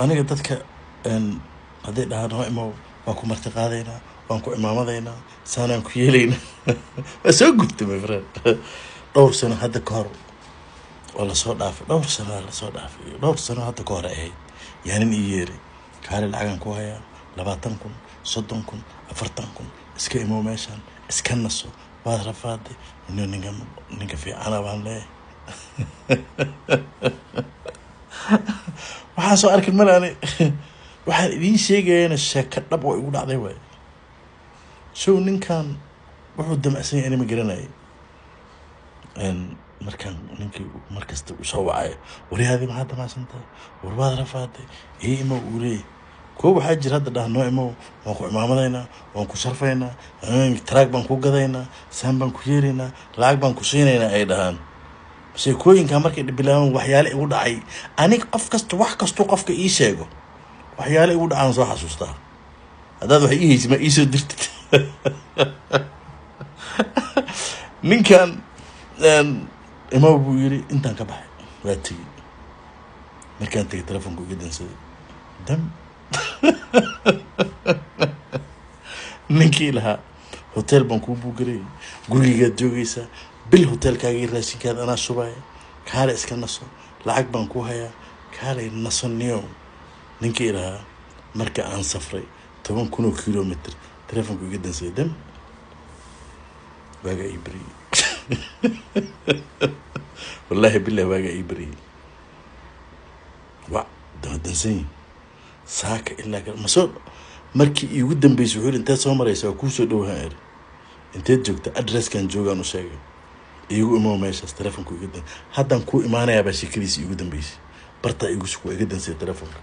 Aniga dadka hadday dhahaan noo imow, waan ku marti qaadaynaa, waan ku imaamadaynaa, saanaan ku yeelaynaa, waa soo gubtay, my friend. Dhowr sano hadda ka hor oo lasoo dhaafay, dhowr sano lasoo dhaafay, dhowr sano hadda ka hor ahayd, yaa nin ii yeeray: "Kaali, lacagaan ku hayaa, 20,000, 30,000, 40,000, iska imow meeshaan, iska naso, waad rafaaday." Ninka ninka fiicana baan leeyahay. Waxaan soo arkin male. Ani waxaan idiin sheegayana sheeko dhab oo igu dhacday waay. Sow ninkan wuxuu damacsan yahay ani ma garanayay. Markaan ninkii markasta u soo wacayo: "Waryaadii, maxaad damacsan tahay? War waad rafaaday, ii imow," uu leeyahy. Kuwa waxaa jira hadda dhaha: "Noo imow, waan ku cimaamadaynaa, waan ku sharfaynaa, truck baan ku gadaynaa, saan baan ku yeelaynaa, lacag baan ku siinaynaa," ay dhahaan. Sheekooyinka markay bilaabaan, waxyaale igu dhacay anig, qof kasta wax kastuu qofka ii sheego, waxyaale igu dhacaan soo xasuustaa. Haddaad wax ii haysid, ma iisoo dirtid. Ninkan "Imow" buu yiri. Intaan ka baxay waa tegey. Markaan tegay, telefoonka iga dansaday dam. Ninkii lahaa "Hotel baan kuu buugarayay, gurigeygaad joogaysaa bil, hotelkaaga raashinkaada anaa shubaya, kaale iska naso, lacag baan ku hayaa, kaalay naso niyow," ninkii lahaa, marka aan safray 10,000 oo kilomitr, telefoonka iga dansaday dam. Waagaa ii baryey, wallaahi bilah, waagaa ii baryey. Wa dama dansan yihin saaka ilaa kale masoo. Markii iigu dambeysay wuxuu yidhi: "Inteed soo maraysa? Waa kuu soo dhowahaan." Iri: "Inteed joogta?" Addresskan joogaan u sheegay. "Iigu imow meeshaas." Telefoonka iga dan. "Haddaan kuu imaanayaa" baa sheekadiisa iigu dambeysay. Bartaa igu sug, waa iga dansay. Telefoonka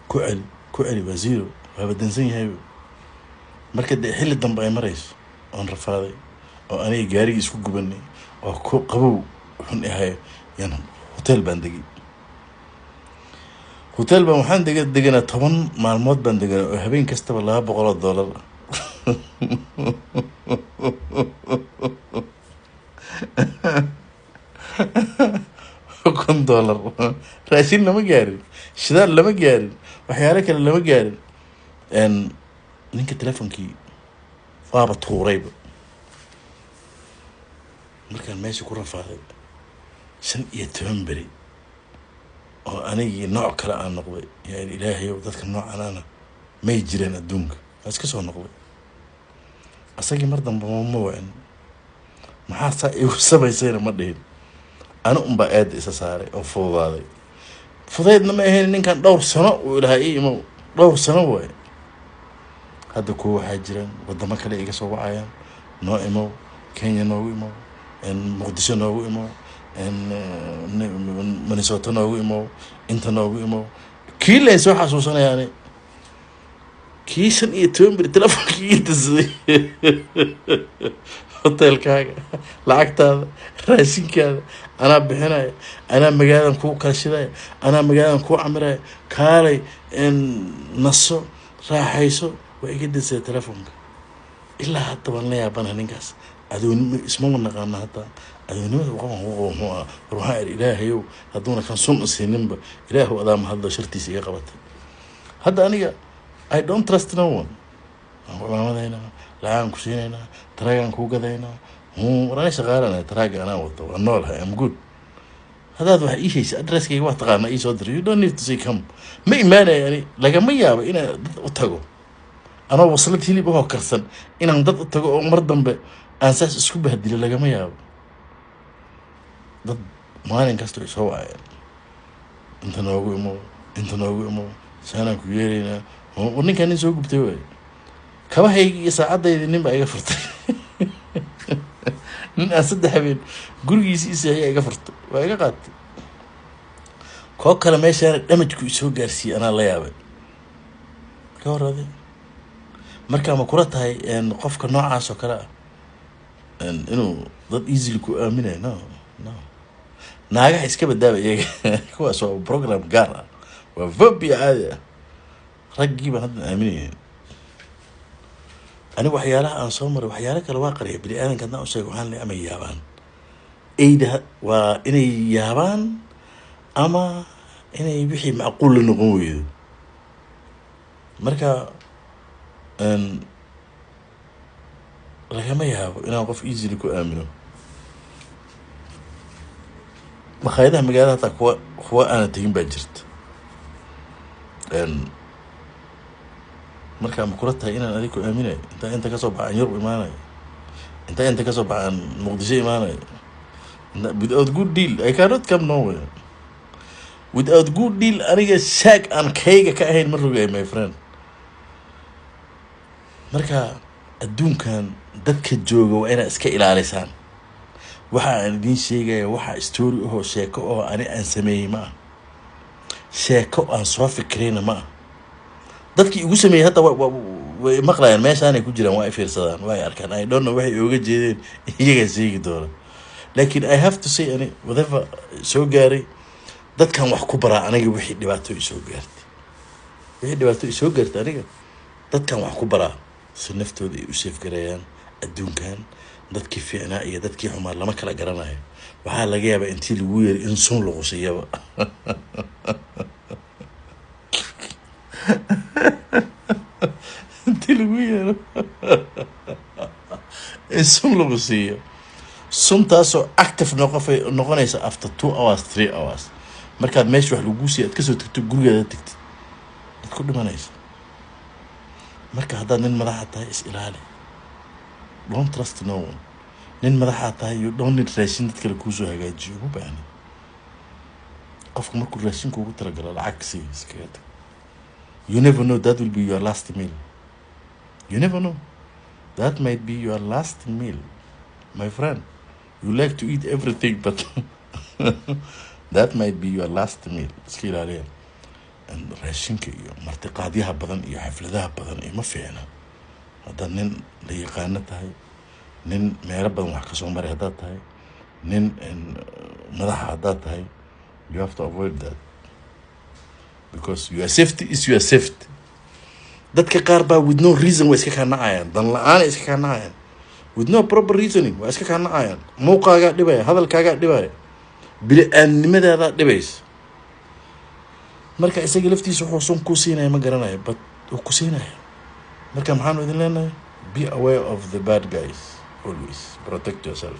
ku celi, ku celi, waa zero, waaba dansan yahay. Marka dee xilli dambe ay marayso oon rafaaday oo aniga gaarigii isku gubanay oo ku qabow xun ahayo, yaan hotel baan degay. Hotel baan waxaan deganaa, 10 maalmood baan deganaa oo habeen kastaba $200 ah. $1000, raashin lama gaarin, shidaal lama gaarin, waxyaalo kale lama gaarin. Ninka telefonkii waaba tuurayba. Markaan meesha ku rafaaday 15 beri oo anigii nooc kale aan noqday, yaa Ilaahayow, dadka noocan ana may jireen adduunka. Waa iska soo noqday. Asagii mar dambe ma wicin. "Maxaa saa igu samaysayna?" ma dhihin. Ani unbaa aada isa saaray oo fududaaday. Fudaydna ma ahayn. Ninkan dhowr sano uu ilahaa ii imow, dhowr sano waay. Hadda kuwa waxaa jiraan wadamo kale iga soo wacayaan: "Noo imow, Kenya noogu imow, Muqdisho noogu imow, Minnesota noogu imow, inta noogu imow." Kii leen soo xasuusanayaani, kii 15 beri telefonkii ii dansaday, "Hotelkaaga, lacagtaada, raashinkaada anaa bixinaya, anaa magaaladan kuu kala shidaya, anaa magaaladan kuu camiraya, kaalay naso, raaxayso," waa iga dansaday telefoonka. Ilaa hadda waan la yaabanaha ninkaas. Adoonimo ismama naqaano hadda. Adoonimada uu qaban ku qabo muxuu ahaa? War waxaan idhi: "Ilaahayow, hadduuna kan sun isiininba, Ilaahow adaa mahadlo shartiisa iga qabatay." Hadda aniga I don't trust no one. "Waan ku cimaamadaynaa, lacagaan ku siinaynaa, truckaan kuu gadaynaa." War ani shaqaalana, truckga anaa wato, waa noolahay, am good. Haddaad wax ii haysa, addresskayga waa taqaana, ii soo diray. You don't need to say come. Ma imaanaya. Ani lagama yaabo inaan dad u tago anoo waslad hilib ahoo karsan. Inaan dad u tago oo mar dambe aan saas isku bahdilo, lagama yaabo. Dad maalin kasta way soo wacayeen: "Inta noogu imow, inta noogu imow, saanaan ku yeelaynaa." War ninkaan nin soo gubtay waay. Kabahaygi iyo saacadaydi nin baa iga furtay. Nin aan 3 habeen gurigiisi i seexiya iga furtay, waa iga qaatay. Koo kale meeshaana damageku isoo gaarsiiyey, anaa la yaabay. Ka hor adi marka ma kula tahay qofka noocaas oo kale ah inuu dad easily ku aaminayo? No, naagaha iska badaaba iyaga, kuwaas waa program gaar ah, waa phobia caadi ah. Raggii baan hadda aaminaya. Anigu waxyaalaha aan soo maray, waxyaalo kale waa qariya. Bini aadanka haddaan u sheego, waxaan le ama yaabaan eyda, waa inay yaabaan ama Inay wixii macquul la noqon weydo. Marka lagama yaabo inaan qof easily ku aamino. Makhaayadaha magaalada hataa kuwa aanan tegin baa jirta. Marka ma kula tahay inaan adig ku aaminayo? Intaa inta kasoo baxa aan Yurub imaanayo, intaa inta kasoo baxa aan Muqdisho imaanayo. Without good deal I cannot come nowhere. Without good deal, aniga shaag aan kayga ka ahayn ma rogay, my friend. Marka adduunkan dadka jooga waa inaad iska ilaalisaan. Waxa aan idiin sheegaya, waxa story ahoo sheeko oo ani aan sameeyey ma ah, sheeko aan soo fikirayna ma ah. Dadkii igu sameeyey hadda way maqlayaan, meeshaanay ku jiraan, waa ay fiirsadaan, waa ay arkaan. I don't know waxay ooga jeedeen, iyagaa sheegi doona. Laakiin I have to say, ani whatever soo gaaray dadkan wax ku baraa. Aniga wixii dhibaato isoo gaartay, wixii dhibaato isoo gaartay, aniga dadkan wax ku baraa si naftooda ay u safe gareeyaan. Adduunkan dadkii fiicnaa iyo dadkii xumaa lama kala garanayo. Waxaa laga yaabaa intii lagu yeeri in sun lagu siiyaba. Intii lagu yeero in sun lagu siiyo, suntaasoo active noqonaysa after 2 hours, 3 hours. Markaad meesha wax lagu siiya aad kasoo tagto, gurigaada tagtid, aad ku dhimanaysa. Marka haddaad nin madaxa tahay, is ilaali. Don't trust no one. Nin madaxaa tahay, you don't need raashin dad kale kuusoo hagaajiyo, uma baahni. Qofku markuu raashinka ugu talagalo, lacag sii, iskaga tag. You never know, that will be your last meal. You never know, that might be your last meal, my friend. You like to eat everything, but that might be your last meal. Iska ilaaliya raashinka iyo martiqaadyaha badan iyo xafladaha badan iyo ma fiicna. Haddaad nin la yaqaano tahay, nin meelo badan wax kasoo maray haddaad tahay, nin madaxa haddaad tahay, you have to avoid that because your safety is your safety. Dadka qaar baa with no reason way iska kaa nacayaan, dan la-aanay iska kaa nacayaan, with no proper reasoning waa iska kaa nacayaan. Muuqaagaa dhibaya, hadalkaagaa dhibaya, bili-aadnimadaadaa dhibaysa. Marka isaga laftiisa wuxuu sun ku siinaya ma garanayo, but wuu ku siinaya. Marka maxaanu idin leenahay? Be aware of the bad guys, always protect yourself.